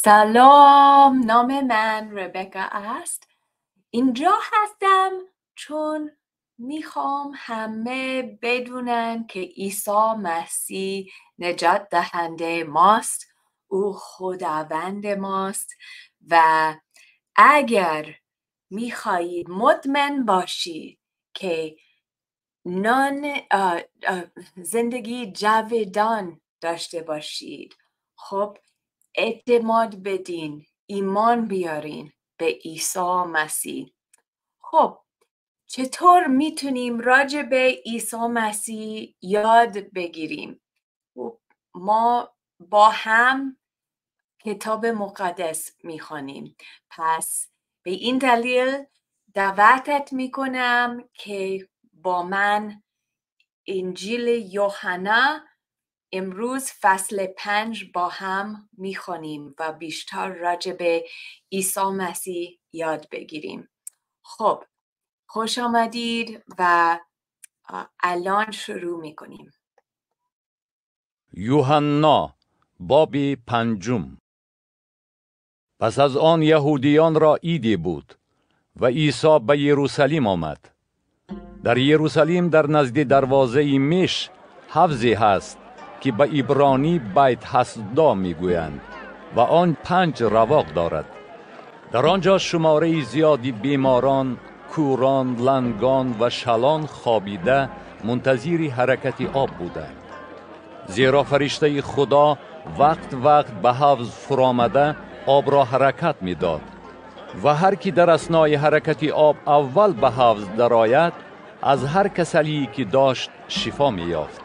سلام، نام من ربکا است. اینجا هستم چون میخوام همه بدونن که عیسی مسیح نجات دهنده ماست، او خداوند ماست و اگر میخواهید مطمئن باشی که نان زندگی جاودان داشته باشید، خب اعتماد بدین، ایمان بیارین به عیسی مسیح. خب چطور میتونیم راجع به عیسی مسیح یاد بگیریم؟ ما با هم کتاب مقدس میخوانیم. پس به این دلیل دعوتت میکنم که با من انجیل یوحنا امروز فصل 5 با هم میخوانیم و بیشتر راجع به عیسی مسیح یاد بگیریم. خب خوش آمدید و الان شروع میکنیم. یوحنا باب 5. پس از آن یهودیان را عیدی بود و عیسی به یروشلیم آمد. در یروشلیم در نزد دروازه میش حوضی هست که به عبرانی بیت حسدا میگویند و آن 5 رواق دارد. در آنجا شماره زیادی بیماران، کوران، لنگان و شلان خوابیده منتظر حرکت آب بودند. زیرا فرشته خدا وقت وقت به حوض فرآمده آب را حرکت میداد و هر کی در اثنای حرکت آب اول به حوض درآید از هر کسلی که داشت شفا مییافت.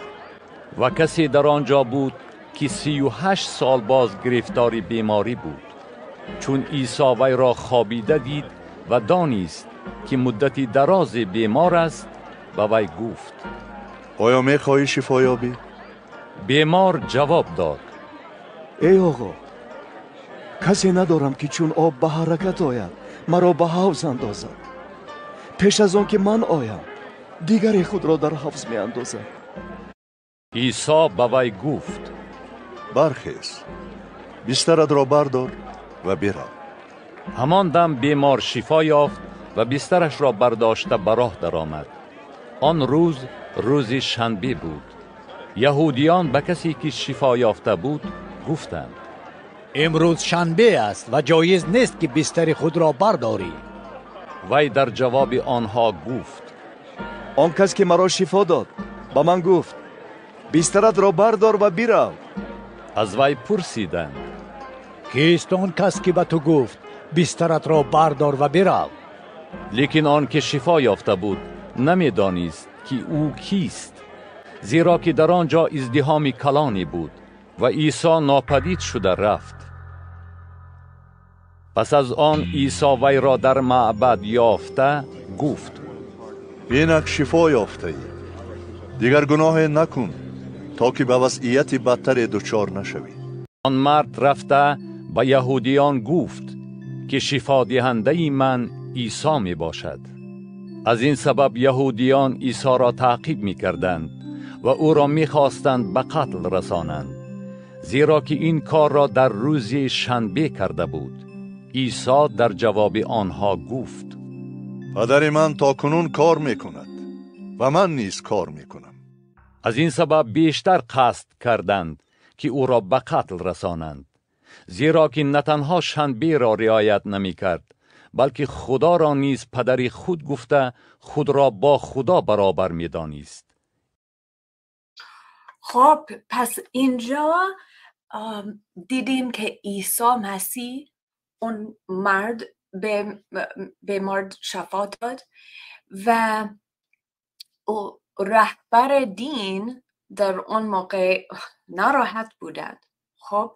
و کسی در آنجا بود که 38 سال باز گرفتار بیماری بود. چون عیسی وی را خوابیده دید و دانست که مدتی دراز بیمار است، به وی گفت: آیا میخواهی شفا یابی؟ بیمار جواب داد: ای آقا، کسی ندارم که چون آب به حرکت آید مرا به حوض اندازد. پیش از آن که من آیم دیگری خود را در حوض می اندازد. عیسی به وی گفت: برخیز، بسترت را بردار و برو. همان دم بیمار شفا یافت و بسترش را برداشته به راه درآمد. آن روز روز شنبه بود. یهودیان به کسی که شفا یافته بود گفتند: امروز شنبه است و جایز نیست که بستر خود را برداری. وی در جواب آنها گفت: آن کس که مرا شفا داد به من گفت بسترت را بردار و برو. از وی پرسیدند: کیست آن کس که به تو گفت بسترت را بردار و برو؟ لیکن آن که شفا یافته بود نمیدانست که او کیست، زیرا که در آنجا ازدحام کلانی بود و عیسی ناپدید شده رفت. پس از آن عیسی وی را در معبد یافته گفت: اینک شفا یافته ای، دیگر گناه نکن تا که به وضعیت بدتر دچار نشوی. آن مرد رفته به یهودیان گفت که شفا دهنده من عیسی می باشد. از این سبب یهودیان عیسی را تعقیب می کردند و او را می خواستند به قتل رسانند، زیرا که این کار را در روز شنبه کرده بود. عیسی در جواب آنها گفت: پدر من تا کنون کار می کند و من نیز کار می کنم. از این سبب بیشتر قصد کردند که او را به قتل رسانند، زیرا که نه تنها شنبه را رعایت نمی کرد، بلکه خدا را نیز پدر خود گفته خود را با خدا برابر می دانست. خب پس اینجا دیدیم که عیسی مسیح اون مرد به مرد شفا داد و رهبر دین در اون موقع ناراحت بودند. خب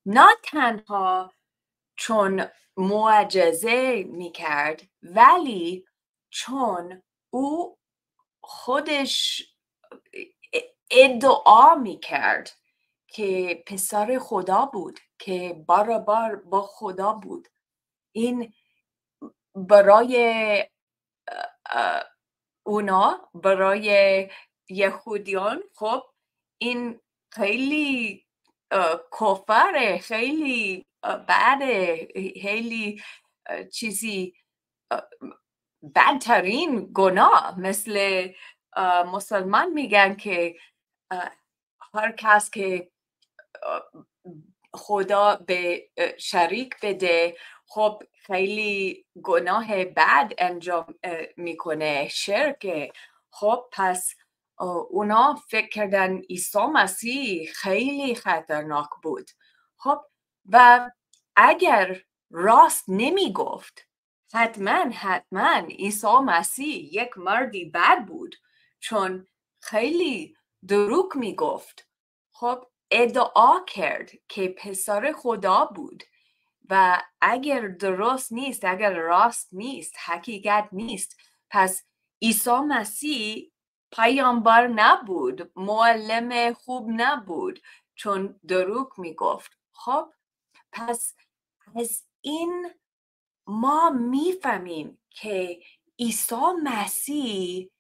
نه تنها چون معجزه میکرد، ولی چون او خودش ادعا میکرد که پسر خدا بود، که برابر با خدا بود. این برای اونا، برای یهودیان، خب این خیلی کفره، خیلی بده، خیلی چیزی بدترین گناه. مثل مسلمان میگن که هر کس که خدا به شریک بده، خب خیلی گناه بد انجام میکنه، شرکه. خب پس اونا فکر کردن عیسی مسیح خیلی خطرناک بود. خب و اگر راست نمیگفت، حتما عیسی مسیح یک مردی بد بود، چون خیلی دروغ میگفت. خب ادعا کرد که پسر خدا بود و اگر درست نیست، اگر راست نیست، حقیقت نیست، پس عیسی مسیح پیامبر نبود، معلم خوب نبود، چون دروغ میگفت. خب پس از این ما میفهمیم که عیسی مسیح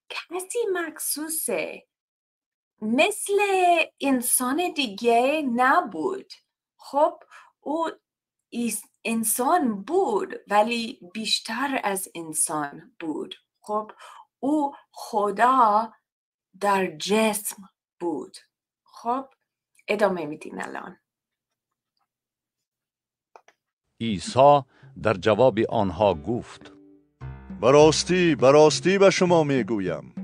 کسی مخصوصه، مثل انسان دیگه نبود. خب او انسان بود ولی بیشتر از انسان بود. خب او خدا در جسم بود. خب ادامه میدیم الان. عیسی در جواب آنها گفت: براستی براستی به شما میگویم،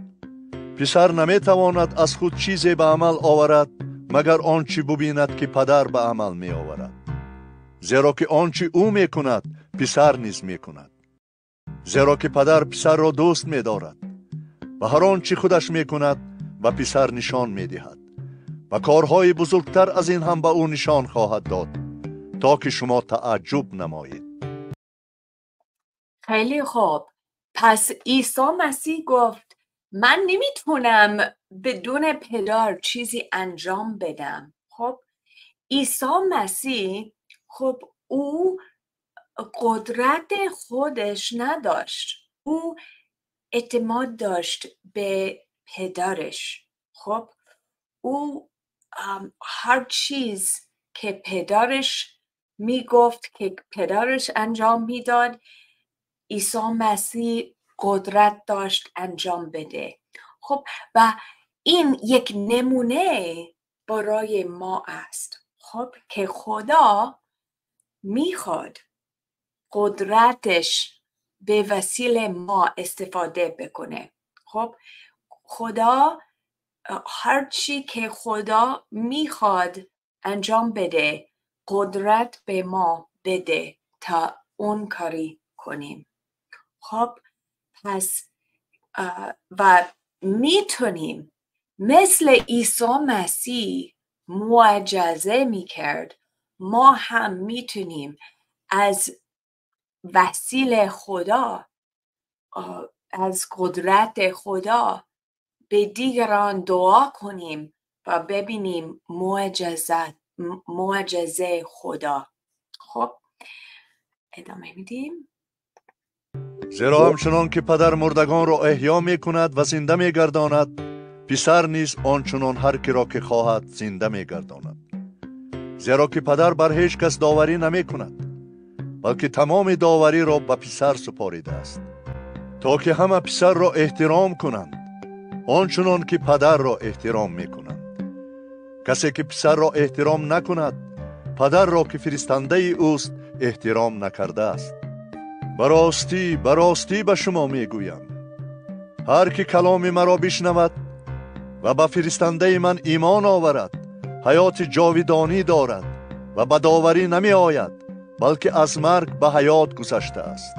پسر نمیتواند از خود چیزی به عمل آورد مگر آنچه ببیند که پدر به عمل می آورد، زیرا که آنچه او میکند پسر نیز میکند. زیرا که پدر پسر را دوست میدارد و هر آنچه خودش میکند به پسر نشان میدهد و کارهای بزرگتر از این هم به او نشان خواهد داد تا که شما تعجب نمایید. خیلی خوب. پس عیسی مسیح گفت من نمیتونم بدون پدر چیزی انجام بدم. خب عیسی مسیح، خب او قدرت خودش نداشت، او اعتماد داشت به پدرش. خب او هر چیز که پدرش میگفت که پدرش انجام میداد، عیسی مسیح قدرت داشت انجام بده. خب و این یک نمونه برای ما است، خب که خدا میخواد قدرتش به وسیله ما استفاده بکنه. خب خدا هر چی که خدا میخواد انجام بده، قدرت به ما بده تا اون کاری کنیم. خب پس و میتونیم مثل عیسی مسیح معجزه میکرد، ما هم میتونیم از وسیله خدا، از قدرت خدا به دیگران دعا کنیم و ببینیم معجزه خدا. خب ادامه میدیم. زیرا همچنان که پدر مردگان را احیا می کند و زنده می گرداند، پسر نیز آنچنان هر کی را که خواهد زنده می گرداند. زیرا که پدر بر هیچ کس داوری نمی کند، بلکه تمام داوری را به پسر سپاریده است، تا که همه پسر را احترام کنند آنچنان که پدر را احترام می کنند. کسی که پسر را احترام نکند، پدر را که فرستنده اوست احترام نکرده است. براستی براستی به شما می گویم، هر که کلام مرا بشنود و به فرستنده من ایمان آورد، حیات جاودانی دارد و به داوری نمی آید، بلکه از مرگ به حیات گذشته است.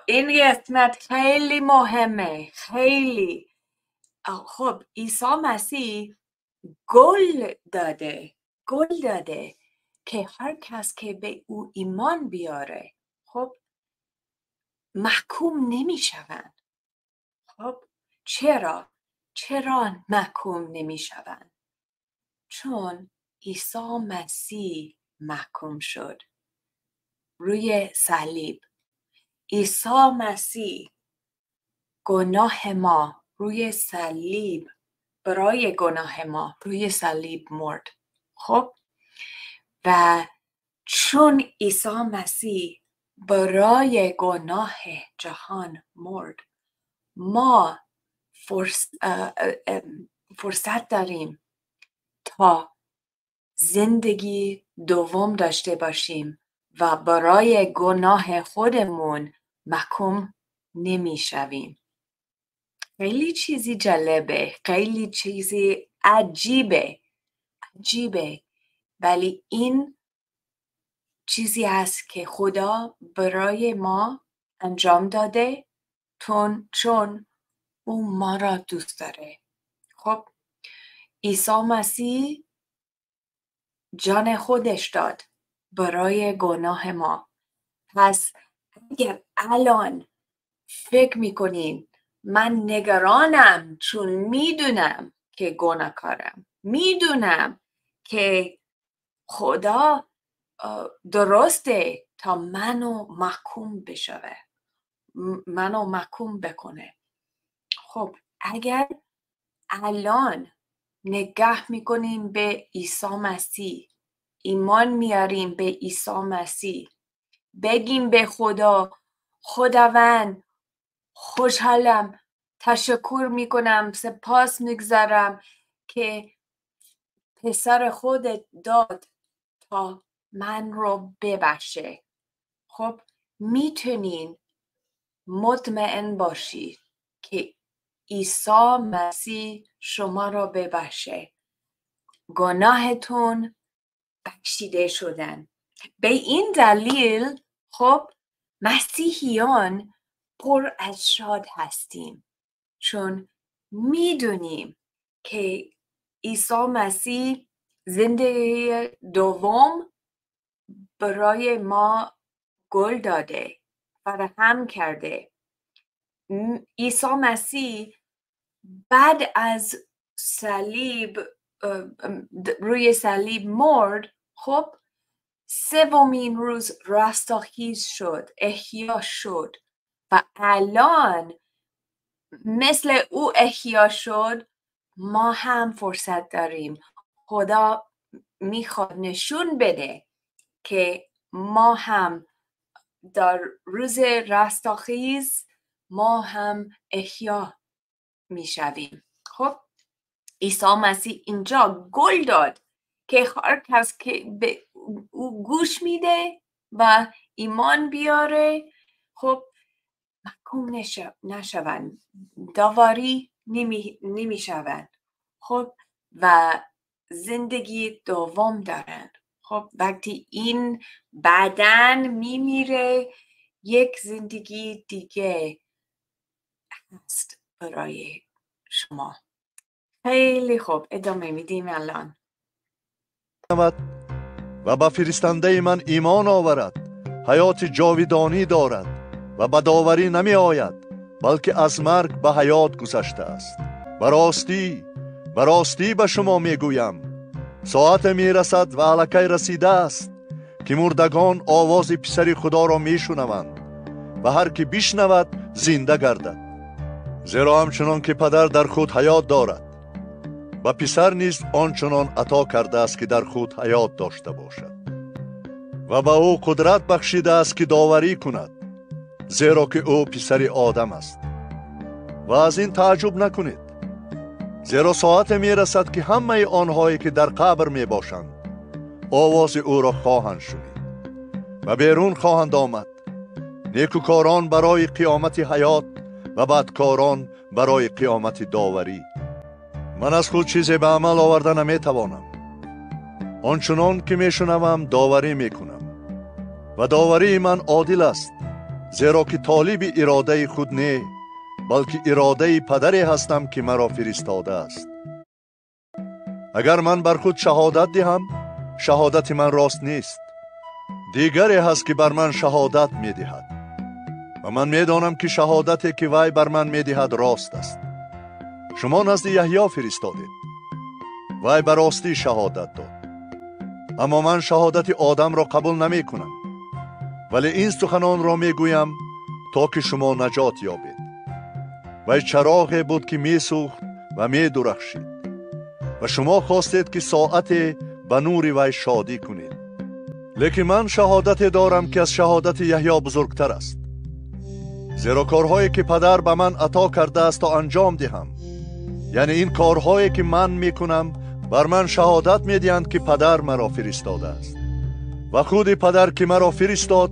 این قسمت خیلی مهمه، خیلی. خب عیسی مسیح گل داده که هر کس که به او ایمان بیاره، خب محکوم نمی شوند. خب چرا؟ چرا محکوم نمی شوند؟ چون عیسی مسیح محکوم شد روی صلیب. عیسی مسیح گناه ما روی صلیب، برای گناه ما روی صلیب مرد. خب و چون عیسی مسیح برای گناه جهان مرد، ما فرصت داریم تا زندگی دوم داشته باشیم و برای گناه خودمون محکوم نمیشویم. خیلی چیزی جالبه، خیلی چیزی عجیبه، عجیبه، ولی این چیزی است که خدا برای ما انجام داده، چون او ما را دوست داره. خب عیسی مسیح جان خودش داد برای گناه ما. پس اگر الان فکر میکنین من نگرانم چون میدونم که گناهکارم، میدونم که خدا درسته تا منو محکوم بشوه، منو محکوم بکنه. خب اگر الان نگاه میکنیم به عیسی مسیح، ایمان میاریم به عیسی مسیح، بگیم به خدا خداوند خوشحالم، تشکر میکنم، سپاس میگذارم که پسر خودت داد تا من رو ببخشه. خب میتونین مطمئن باشید که عیسی مسیح شما رو ببخشه، گناهتون بخشیده شدن. به این دلیل خب مسیحیان پر از شاد هستیم، چون میدونیم که عیسی مسیح زندگی دوم برای ما گل داده، فراهم کرده. عیسی مسیح بعد از صلیب، روی صلیب مرد، خب سومین روز رستاخیز شد، احیا شد و الان مثل او احیا شد، ما هم فرصت داریم. خدا میخواد نشون بده که ما هم در روز رستاخیز ما هم احیا میشویم. خب عیسی مسیح اینجا گل داد که هر کس که به او گوش میده و ایمان بیاره، خب محکوم نشوند، داوری نمیشوند، خب و زندگی دوم دارند. خب وقتی این بدن میمیره، یک زندگی دیگه هست برای شما. خیلی خوب، ادامه میدیم الان. و به فرستنده من ایمان آورد حیات جاودانی دارد و به داوری نمی آید، بلکه از مرگ به حیات گذشته است. به راستی به شما می گویم، ساعت می رسد و الکی رسیده است که مردگان آواز پسر خدا را می شنوند و هر که بشنود زنده گردد. زیرا همچنان که پدر در خود حیات دارد، و پسر نیز آنچنان عطا کرده است که در خود حیات داشته باشد و به او قدرت بخشیده است که داوری کند، زیرا که او پسر آدم است. و از این تعجب نکنید، زیرا ساعت می رسد که همه آنهایی که در قبر می باشند آواز او را خواهند شنید و بیرون خواهند آمد، نیکوکاران برای قیامت حیات و بدکاران برای قیامت داوری. من از خود چیزی به عمل آورده نمی توانم، آنچنان که می شنوم داوری می کنم و داوری من عادل است، زیرا که طالب اراده خود نه، بلکه اراده پدری هستم که مرا فرستاده است. اگر من بر خود شهادت دهم، شهادت من راست نیست. دیگری هست که بر من شهادت می دهد و من می دانم که شهادتی که وی بر من می دهد راست است. شما نزد یحیی فرستادید، وی به راستی شهادت داد، اما من شهادت آدم را قبول نمی کنم، ولی این سخنان را می گویم تا که شما نجات یابید. وی چراغی بود که می سوخت و می درخشید و شما خواستید که ساعت به نور وی شادی کنید. Лекин ман шаҳодате дорам, ки аз шаҳодати Яҳё бузургтар аст. Зеро корҳое, ки падар ба ман ато кардааст то анҷом диҳам, яъне ин корҳое, ки ман мекунам, бар ман шаҳодат медиҳанд, ки падар маро фиристодааст. Ва худи падар, ки маро фиристод,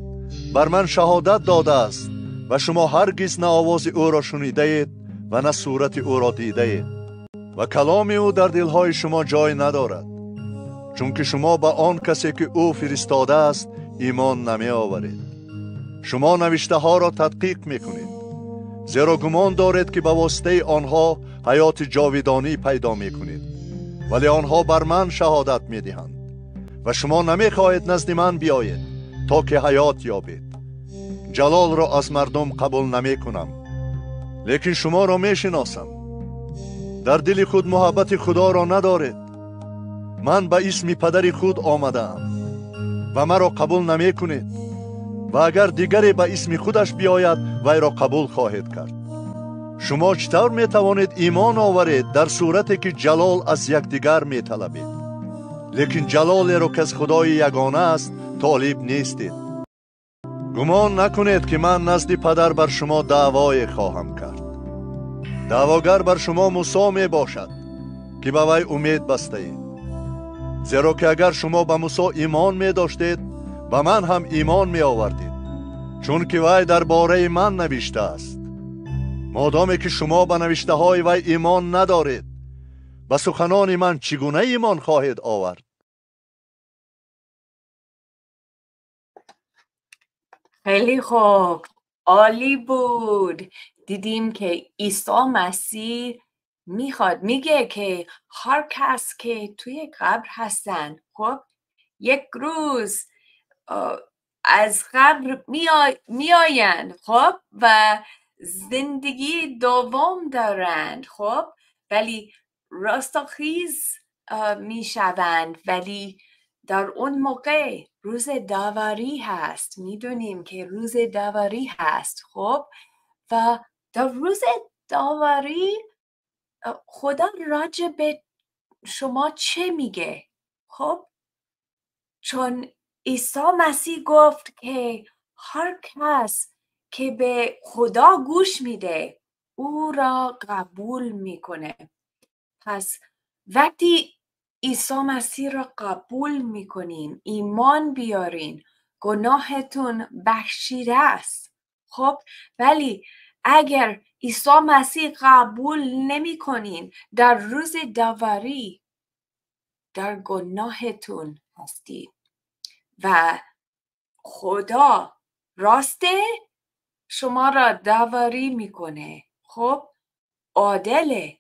бар ман шаҳодат додааст ва шумо ҳаргиз на овози ӯро шунидаед ва на сурати ӯро дидаед. Ва каломи ӯ дар дилҳои шумо ҷой надорад, чунки шумо ба он касе, ки ӯ фиристодааст, имон намеоваред. Шумо навиштаҳоро тадқиқ мекунед, зеро гумон доред, ки ба воситаи онҳо ҳаёти ҷовидонӣ пайдо мекунед, вале онҳо бар ман шаҳодат медиҳанд ва шумо намехоҳед назди ман биёед, то ки ҳаёт ёбед. Ҷалолро аз мардум қабул намекунам, лекин шуморо мешиносам. Дар дили худ муҳаббати Худоро надоред. Ман ба исми падари худ омадаам ва маро қабул намекунед, ва агар дигаре ба исми худаш биёяд, вайро қабул хоҳед кард. Шумо чӣ тавр метавонед имон оваред дар сурате, ки ҷалол аз якдигар металабед, лекин ҷалолеро, ки аз Худои ягона аст, толиб нестед? Гумон накунед, ки ман назди падар бар шумо даъвое хоҳам кард. Даъвогар бар шумо Мусо мебошад, ки ба вай умед бастаед. Зеро ки агар шумо ба Мусо имон медоштед, ба ман ҳам имон меовардед, чунки вай дар бораи ман навиштааст. Модоме ки шумо ба навиштаҳои вай имон надоред, ба суханони ман чӣ гуна имон хоҳед овард? خیلی خوب، عالی بود. دیدیم که عیسی مسیح میخواد، میگه که هر کس که توی قبر هستن، خب یک روز از قبر میآیند، خب و زندگی دوم دارند، خب ولی رستاخیز میشوند، ولی در اون موقع روز داوری هست. میدونیم که روز داوری هست، خب و در روز داوری خدا راجع به شما چه میگه؟ خب چون عیسی مسیح گفت که هر کس که به خدا گوش میده او را قبول میکنه. پس وقتی عیسی مسیح را قبول میکنین، ایمان بیارین، گناهتون بخشیده است. خب ولی اگر عیسی مسیح قبول نمیکنین، در روز داوری در گناهتون هستید و خدا راسته شما را داوری میکنه. خب عادله،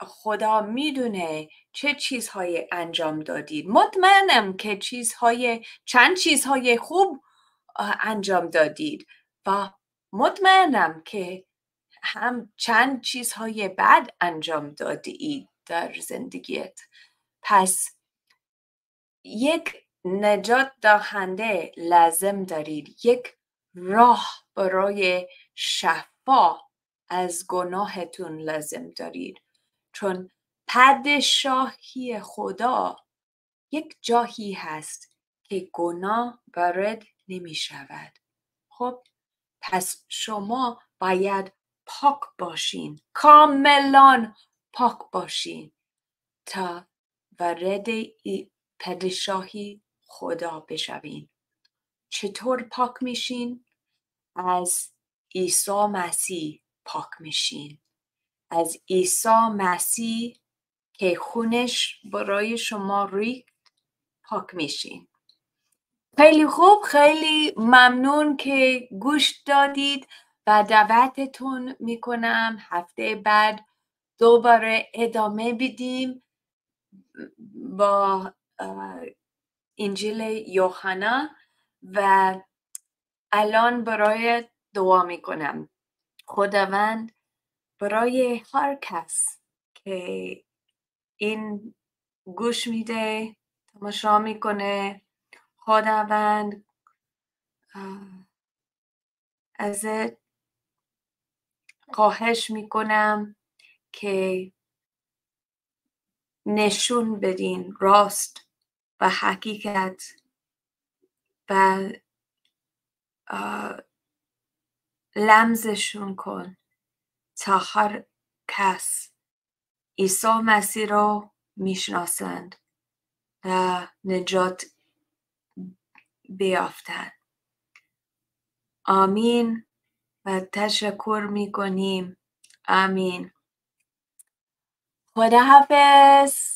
خدا میدونه چه چیزهای انجام دادید. مطمئنم که چند چیزهای خوب انجام دادید و مطمئنم که هم چند چیزهای بد انجام دادید در زندگیت. پس یک نجات دهنده لازم دارید، یک راه برای شفا از گناهتون لازم دارید، چون پادشاهی خدا یک جایی هست که گناه وارد نمی شود. خب پس شما باید پاک باشین، کاملا پاک باشین تا وارد پادشاهی خدا بشوین. چطور پاک میشین؟ از عیسی مسیح پاک میشین، از عیسی مسیح که خونش برای شما ریخت پاک میشین. خیلی خوب، خیلی ممنون که گوش دادید و دعوتتون میکنم هفته بعد دوباره ادامه بدیم با انجیل یوحنا. و الان برای دعا میکنم. خداوند برای هر کس که این گوش میده، تماشا میکنه، خداوند ازت خواهش میکنم که نشون بدین راست و حقیقت و لمسشون کن تا هر کس عیسی مسیح رو میشناسند و نجات بیافتند. آمین و تشکر میکنیم. آمین. خداحافظ.